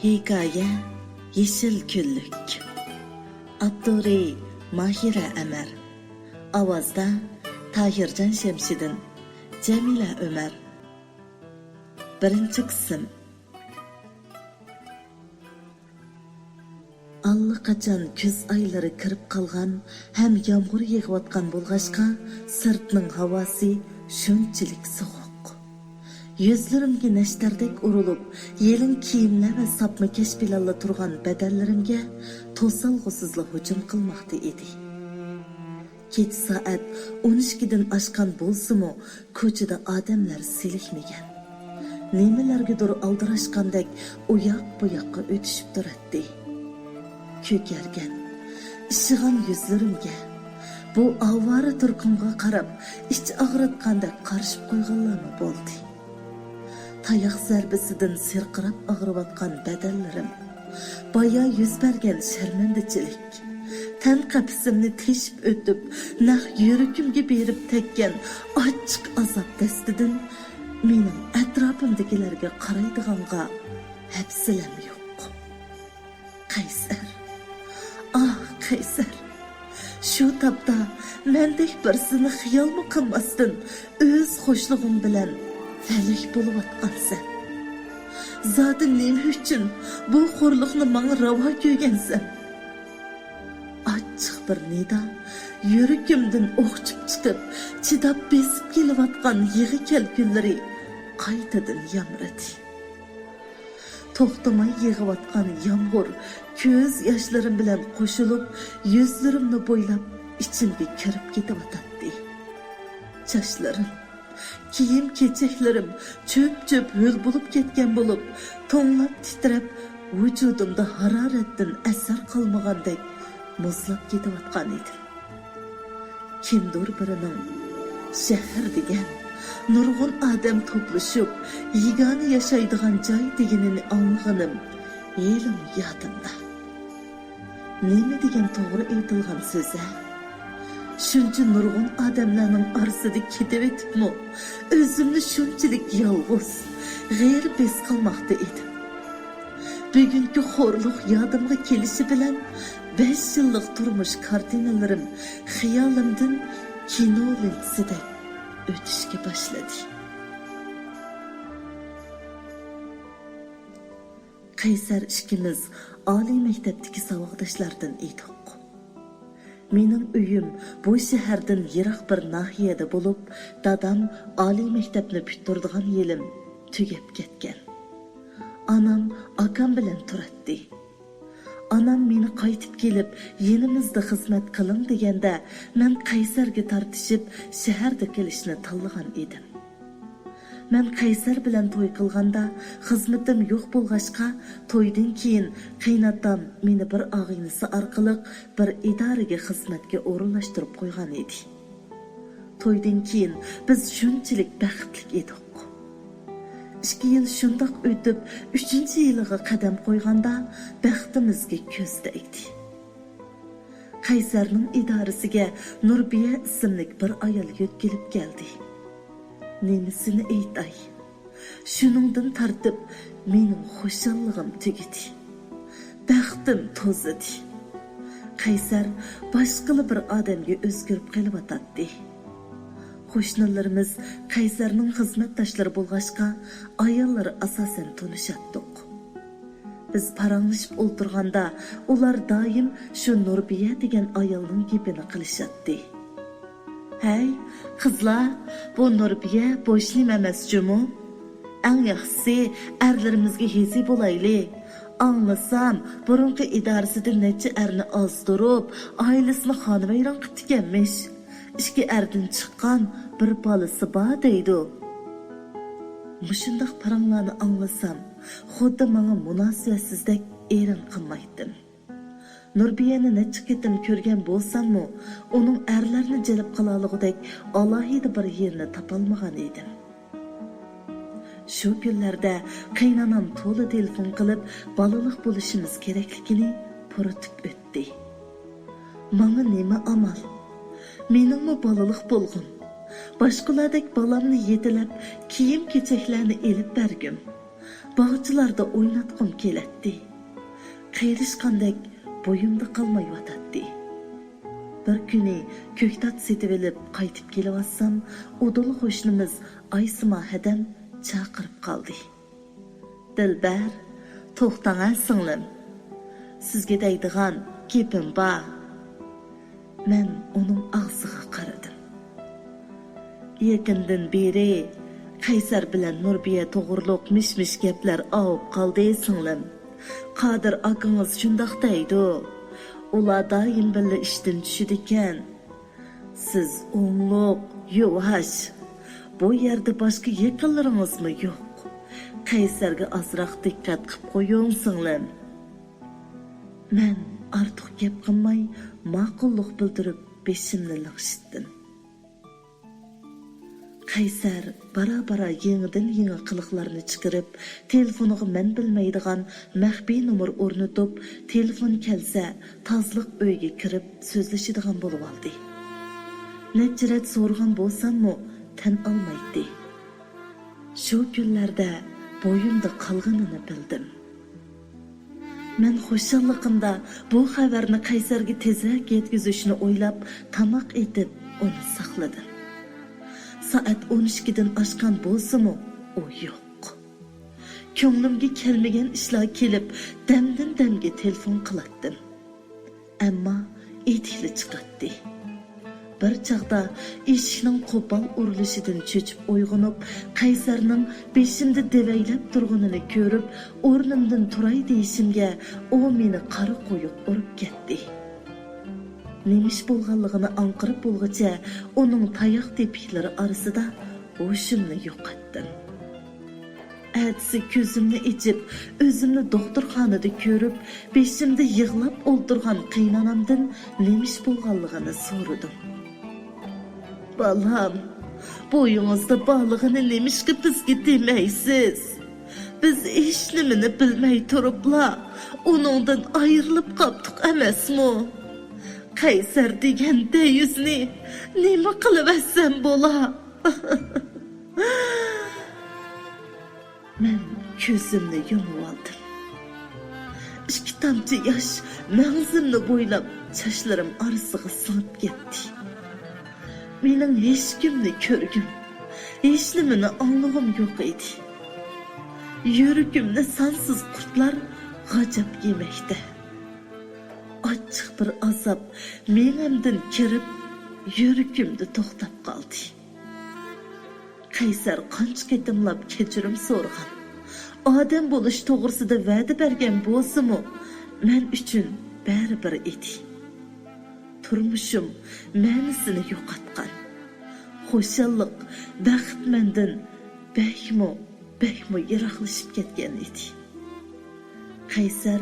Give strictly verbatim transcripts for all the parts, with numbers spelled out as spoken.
ھېكايە: يېشىل كۈنلۈك. ئاپتورى: ماھىرە ئەمەر. ئاۋازدا: تاھىرجان شەمشىدىن، جەمىلە ئۆمەر. بىرىنچى قىسىم. ئاللىقاچان كۈز ئايلىرى كىرىپ قالغان ھەم يامغۇر يېغىۋاتقان بولغاچقا، سىرتنىڭ ھاۋاسى شۇنچىلىك سوغۇق. يۈزلىرىمگە نەشتەردەك ئۇرۇلۇپ، يېلىڭ كىيىملەر ۋە ساپما كەش بىلەنلا تۇرغان بەدەنلىرىمگە توسالغۇسىزلا ھۇجۇم قىلماقتا ئىدى. كېچە سائەت ئون ئىككىدىن ئاشقان بولسىمۇ، كوچىدا ئادەملەر سېلىكمىگەن. نېمىلەرگىدۇر ئالدىراشقاندەك ئۇياق-بۇياققا ئۆتۈشۈپ تۇراتتى. كۆكەرگەن، ئىششىغان يۈزلىرىمگە، بۇ ئاۋارە تۇرقۇمغا قاراپ ئىچ ئاغرىتقاندەك قارىشىپ قويغانلارمۇ بولدى. تاياق زەربىسىدىن سىرقىراپ ئاغرىۋاتقان بەدەنلىرىم، بايا يۈز بەرگەن شەرمەندىچىلىك، تەن قەپىسىمنى تېشىپ ئۆتۈپ، نەق يۈرىكىمگە بېرىپ تەگكەن ئاچچىق ئازاب دەستىدىن مېنىڭ ئەتراپىمدىكىلەرگە قارايدىغانغا ھەپسىلەم يوق. قەيسەر، ئاھ، قەيسەر! شۇ تاپتا مەندەك بىرسىنى خىيالمۇ قىلماستىن، ئۆز خۇشلۇقۇڭ بىلەن پەلەك بولۇۋاتقانسەن. زادى نېمە ئۈچۈن بۇ خورلۇقنى ماڭا راۋا كۆرگەنسەن؟ ئاچچىق بىر نىدا يۈرىكىمدىن ئوخچۇپ چىقىپ، چىداپ بېسىپ كېلىۋاتقان يىغا كەلكۈنلىرى قايتىدىن يامرىدى. توختىماي يېغىۋاتقان يامغۇر كۆز ياشلىرىم بىلەن قوشۇلۇپ، يۈزلىرىمنى بويلاپ ئىچىمگە كىرىپ كېتىۋاتاتتى. چاچلىرىم، كىيىم-كېچەكلىرىم چۆپ-چۆپ ھۆل بولۇپ كەتكەن بولۇپ، توڭلاپ تىترەپ، ۋۇجۇدۇمدا ھارارەتتىن ئەسەر قالمىغاندەك مۇزلاپ كېتىۋاتقان ئىدىم. كىمدۇر بىرىنىڭ شەھەر دېگەن نۇرغۇن ئادەم توپلىشىپ، يېگانە ياشايدىغان جاي دېگىنىنى ئاڭلىغىنىم ھېلىمۇ يادىمدا. نېمە دېگەن توغرا ئېيتىلغان سۆز-ھە؟ شۇنچە نۇرغۇن ئادەملەرنىڭ ئارىسىدا كېتىۋېتىپمۇ، ئۆزۈمنى شۇنچىلىك يالغۇز، غېرىب ھېس قىلماقتا ئىدىم. بۈگۈنكى خورلۇق يادىمغا كېلىشى بىلەن، بەش يىللىق تۇرمۇش كارتىنىلىرىم خىيالىمدىن كىنو لېنتىسىدەك ئۆتۈشكە باشلىدى. قەيسەر ئىككىمىز ئالىي مەكتەپتىكى ساۋاقداشلاردىن ئىدۇق. مېنىڭ ئۆيۈم بۇ شەھەردىن يىراق بىر ناھىيەدە بولۇپ، دادام ئالىي مەكتەپنى پۈتتۈرىدىغان يىلىم تۈگەپ كەتكەن. ئانام ئاكام بىلەن تۇراتتى. ئانام مېنى قايتىپ كېلىپ، يېنىمىزدا خىزمەت قىلىڭ دېگەندە، مەن قەيسەرگە تارتىشىپ، شەھەردە قېلىشنى تاللىغان ئىدىم. مەن قەيسەر بىلەن توي قىلغاندا، خىزمىتىم يوق بولغاچقا، تويدىن كېيىن قېيىنئاتام مېنى بىر ئاغىنىسى ئارقىلىق بىر ئىدارىگە خىزمەتكە ئورۇنلاشتۇرۇپ قويغان ئىدى. تويدىن كېيىن بىز شۇنچىلىك بەختلىك ئىدۇق. ئىككى يىل شۇنداق ئۆتۈپ، ئۈچىنچى يىلىغا قەدەم قويغاندا، بەختىمىزگە كۆز تەگدى. قەيسەرنىڭ ئىدارىسىگە نۇربىيە ئىسىملىك بىر ئايال يۆتكىلىپ كەلدى. نېمىسىنى ئېيتاي؟ شۇنىڭدىن تارتىپ مېنىڭ خۇشاللىقىم تۈگىدى. بەختىم توزىدى. قەيسەر باشقىلا بىر ئادەمگە ئۆزگىرىپ قېلىۋاتاتتى. قوشنىلىرىمىز قەيسەرنىڭ خىزمەتداشلىرى بولغاچقا، ئاياللىرى ئاساسەن تونۇشاتتۇق. بىز پاراڭلىشىپ ئولتۇرغاندا، ئۇلار دائىم شۇ نۇربىيە دېگەن ئايالنىڭ گېپىنى قىلىشاتتى. ھەي، قىزلار، بۇ نۇربىيە بوش نېمە ئەمەس جۇمۇ؟ ئەڭ ياخشىسى، ئەرلىرىمىزگە ھېزى بولايلى. ئاڭلىسام، بۇرۇنقى ئىدارىسىدىن نەچچە ئەرنى ئازدۇرۇپ، ئائىلىسىنى خانىۋەيران قىپتىكەنمىش. ئىككى ئەردىن چىققان بىر بالىسى بار دەيدۇ. مۇشۇنداق پاراڭلارنى ئاڭلىسام، خۇددى ماڭا مۇناسىۋەتسىزدەك ئېرەن قىلمايتتىم. نۇربىيەنى نەچچە قېتىم كۆرگەن بولساممۇ، ئۇنىڭ ئەرلەرنى جەلپ قىلالىغۇدەك ئالاھىدە بىر يېرىنى تاپالمىغان ئىدىم. شۇ كۈنلەردە قېيىنئانام تولا تېلېفون قىلىپ، بالىلىق بولۇشىمىز كېرەكلىكىنى پۇرىتىپ ئۆتتى. ماڭا نېمە ئامال؟ مېنىڭمۇ بالىلىق بولغۇم. باشقىلاردەك بالامنى يېتىلەپ، كىيىم-كېچەكلەرنى ئېلىپ بەرگۈم. باغچىلاردا ئويناتقۇم كېلەتتى. قېرىشقاندەك بويۇمدا قالمايۋاتاتتى. بىر كۈنى كۆكتات سېتىۋېلىپ قايتىپ كېلىۋاتسام، ئۇدۇل قوشنىمىز ئايسىما ھەدەم چاقىرىپ قالدى. دىلبەر، توختاڭە سىڭلىم. سىزگە دەيدىغان گېپىم بار. مەن ئۇنىڭ ئاغزىغا قارىدىم. يېقىندىن بېرى قەيسەر بىلەن نۇربىيە توغرۇلۇق مىش-مىش گەپلەر ئاۋۇپ قالدى، سىڭلىم. قادىر ئاكىڭىز شۇنداق دەيدۇ. ئۇلار دائىم بىللە ئىشتىن چۈشىدىكەن. سىز ئوڭلۇق، يۇۋاش. بۇ يەردە باشقا يېقىنلىرىڭىزمۇ يوق. قەيسەرگە ئازراق دىققەت قىپ قويۇڭ، سىڭلىم. مەن ئارتۇق گەپ قىلماي، ماقۇللۇق بىلدۈرۈپ بېشىمنى لىڭشىتتىم. قەيسەر بارا-بارا يېڭىدىن-يېڭى قىلىقلارنى چىقىرىپ، تېلېفونىغا مەن بىلمەيدىغان مەخپىي نومۇر ئورنىتىپ، تېلېفون كەلسە، تازىلىق ئۆيىگە كىرىپ سۆزلىشىدىغان بولۇۋالدى. نەچچە رەت سورىغان بولساممۇ، تەن ئالمايتتى. شۇ كۈنلەردە بويۇمدا قالغىنىنى بىلدىم. مەن خۇشاللىقىمدا بۇ خەۋەرنى قەيسەرگە تېزرەك يەتكۈزۈشنى ئويلاپ، تاماق ئېتىپ، ئۇنى ساقلىدىم. سائەت ئون ئىككىدىن ئاشقان بولسىمۇ، ئۇ يوق. كۆڭلۈمگە كەلمىگەن ئىشلار كېلىپ، دەمدىن دەمگە تېلېفون قىلاتتىم. ئەمما ئېتىكلا چىقاتتى. بىر چاغدا ئىشىكنىڭ قوپال ئۇرۇلۇشىدىن چۆچۈپ ئويغىنىپ، قەيسەرنىڭ بېشىمدا دېۋەيلەپ تۇرغىنىنى كۆرۈپ، ئورنۇمدىن تۇراي دېيىشىمگە، ئۇ مېنى قارا قويۇق ئۇرۇپ كەتتى. نېمە ئىش بولغانلىقىنى ئاڭقىرىپ بولغۇچە، ئۇنىڭ تاياق تېپىكلىرى ئارىسىدا ھوشۇمنى يوقاتتىم. ئەتىسى كۆزۈمنى ئېچىپ، ئۆزۈمنى دوختۇرخانىدا كۆرۈپ، بېشىمدا يىغلاپ ئولتۇرغان قېيىنئانامدىن نېمە ئىش بولغانلىقىنى سورىدىم. بالام، بويىڭىزدا بارلىقىنى نېمىشقا بىزگە دېمەيسىز؟ بىز ھېچنېمىنى بىلمەي تۇرۇپلا ئۇنىڭدىن ئايرىلىپ قاپتۇق ئەمەسمۇ؟ قەيسەر دېگەن دەييۇزنى نېمە قىلىۋەتسەم بولا؟ مەن كۆزۈمنى يۇمۇۋالدىم. ئىككى تامچە ياش مەڭزىمنى بويلاپ چاچلىرىم ئارىسىغا سىڭىپ كەتتى. مېنىڭ ھېچكىمنى كۆرگۈم، ھېچنېمىنى ئاڭلىغۇم يوق ئىدى. يۈرىكىمنى سانسىز قۇرتلار غاجاپ يېمەكتە. ئاچچىق بىر ئازاب مېڭەمدىن كىرىپ، يۈرىكىمدە توختاپ قالدى. قەيسەر قانچە قېتىملاپ كەچۈرۈم سورىغان. ئادەم بولۇش توغرىسىدا ۋەدە بەرگەن بولسىمۇ، مەن ئۈچۈن بەرىبىر ئىدى. تۇرمۇشۇم مەنىسىنى يوقاتقان. خۇشاللىق، بەخت مەندىن بەكمۇ، بەكمۇ يىراقلىشىپ كەتكەن ئىدى. قەيسەر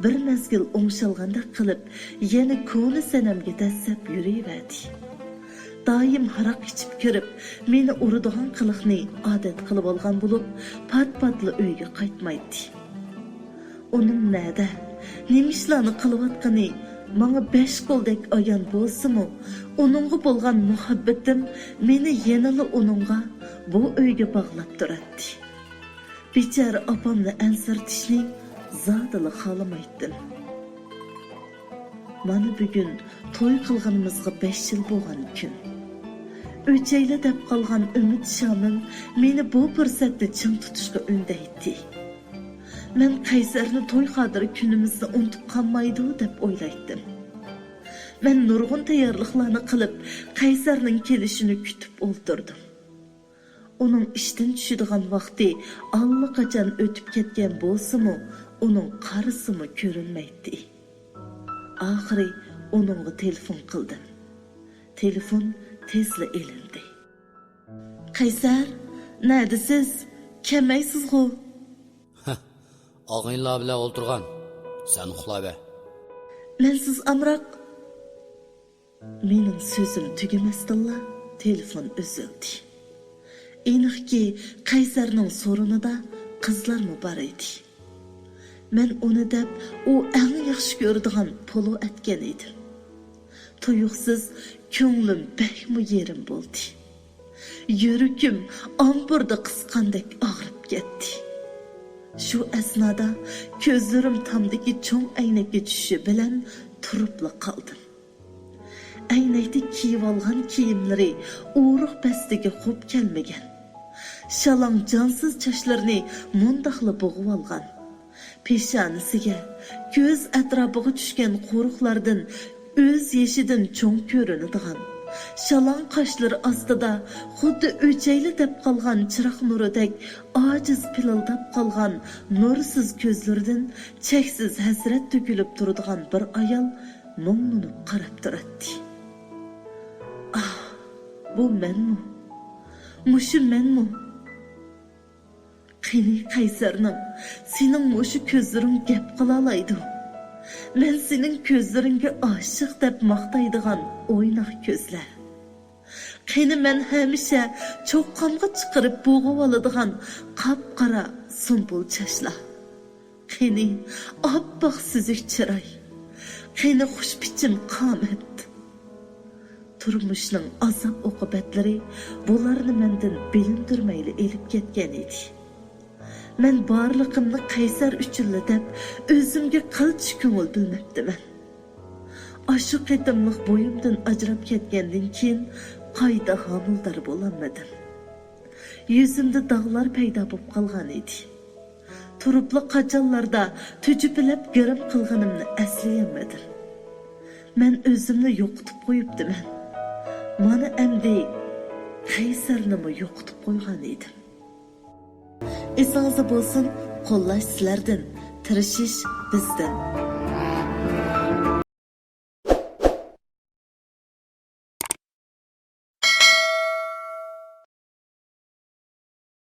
بىر مەزگىل ئوڭشالغاندەك قىلىپ، يەنە كونا سەنەمگە دەسسەپ يۈرۈۋەردى. دائىم ھاراق ئىچىپ كىرىپ، مېنى ئۇرىدىغان قىلىقنى ئادەت قىلىۋالغان بولۇپ، پات-پاتلا ئۆيگە قايتمايتتى. ئۇنىڭ نەدە، نېمە ئىشلارنى قىلىۋاتقىنى ماڭا بەش قولدەك ئايان بولسىمۇ، ئۇنىڭغا بولغان مۇھەببىتىم مېنى يەنىلا ئۇنىڭغا، بۇ ئۆيگە باغلاپ تۇراتتى. بىچارە ئاپامنى ئەنسىرىتىشنى زادىلا خالىمايتتىم. مانا بۈگۈن توي قىلغىنىمىزغا بەش يىل بولغان كۈن. ئۆچەيلا دەپ قالغان ئۈمىد شامىم مېنى بۇ پۇرسەتنى چىڭ تۇتۇشقا ئۈندەيتتى. مەن قەيسەرنى توي خاتىرە كۈنىمىزنى ئۇنتۇپ قالمايدۇ دەپ ئويلايتتىم. مەن نۇرغۇن تەييارلىقلارنى قىلىپ، قەيسەرنىڭ كېلىشىنى كۈتۈپ ئولتۇردۇم. ئۇنىڭ ئىشتىن چۈشىدىغان ۋاقتى ئاللىقاچان ئۆتۈپ كەتكەن بولسىمۇ، ئۇنىڭ قارىسىمۇ كۆرۈنمەيتتى. ئاخىرى ئۇنىڭغا تېلېفون قىلدىم. تېلېفون تېزلا ئېلىندى. قەيسەر، نەدىسىز؟ كەلمەيسىزغۇ؟ ھە، ئاغىنىلار بىلەن ئولتۇرغان. سەن ئۇخلاۋەر. مەنسىز ئامراق. مېنىڭ سۆزۈم تۈگىمەستىنلا تېلېفون ئۈزۈلدى. ئېنىقكى، قەيسەرنىڭ سورۇنىدا قىزلارمۇ بار ئىدى. مەن ئۇنى دەپ، ئۇ ئەڭ ياخشى كۆرىدىغان پولۇ ئەتكەن ئىدىم. تۇيۇقسىز كۆڭلۈم بەكمۇ يېرىم بولدى. يۈرىكىم ئامبۇردا قىسقاندەك ئاغرىپ كەتتى. شۇ ئەسنادا كۆزلىرىم تامدىكى چوڭ ئەينەككە چۈشۈشى بىلەن تۇرۇپلا قالدىم. ئەينەكتە كىيىۋالغان كىيىملىرى ئورۇق بەستىگە خوپ كەلمىگەن. شالاڭ جانسىز چاچلىرىنى مۇنداقلا بوغۇۋالغان. پېشانىسىگە، كۆز ئەتراپىغا چۈشكەن قورۇقلاردىن ئۆز يېشىدىن چوڭ كۆرۈنىدىغان، شالاڭ قاشلىرى ئاستىدا خۇددى ئۆچەيلى دەپ قالغان چىراغ نۇرىدەك ئاجىز پىلىلداپ قالغان نۇرسىز كۆزلىرىدىن چەكسىز ھەسرەت تۆكۈلۈپ تۇرىدىغان بىر ئايال مۇڭلىنىپ قاراپ تۇراتتى. ئاھ، بۇ مەنمۇ؟ مۇشۇ مەنمۇ؟ قېنى قەيسەرنىڭ، سېنىڭ مۇشۇ كۆزلىرىڭ گەپ قىلالايدۇ. مەن سېنىڭ كۆزلىرىڭگە ئاشىق دەپ ماختايدىغان ئويناق كۆزلەر. قېنى مەن ھەمىشە چوققامغا چىقىرىپ بوغۇۋالىدىغان قاپقارا سۇمبۇل چاچلار. قېنى ئاپئاق سۈزۈك چىراي. قېنى خۇش پىچىم قامەت. تۇرمۇشنىڭ ئازاب-ئوقۇبەتلىرى بۇلارنى مەندىن بىلىندۈرمەيلا ئېلىپ كەتكەن ئىدى. مەن بارلىقىمنى قەيسەر ئۈچۈنلا دەپ، ئۆزۈمگە قىلچە كۆڭۈل بۆلمەپتىمەن. ئاشۇ قېتىملىق بويۇمدىن ئاجراپ كەتكەندىن كېيىن قايتا ھامىلىدار بولالمىدىم. يۈزۈمدە داغلار پەيدا بولۇپ قالغان ئىدى. تۇرۇپلا قاچانلاردا تۈجۈپىلەپ گىرىم قىلغىنىمنى ئەسلىيەلمىدىم. مەن ئۆزۈمنى يوقىتىپ قويۇپتىمەن. مانا ئەمدى قەيسەرنىمۇ يوقىتىپ قويغان ئىدىم. ئېسىڭىزدە بولسۇن، قوللاش سىلەردىن، تىرىشىش بىزدىن.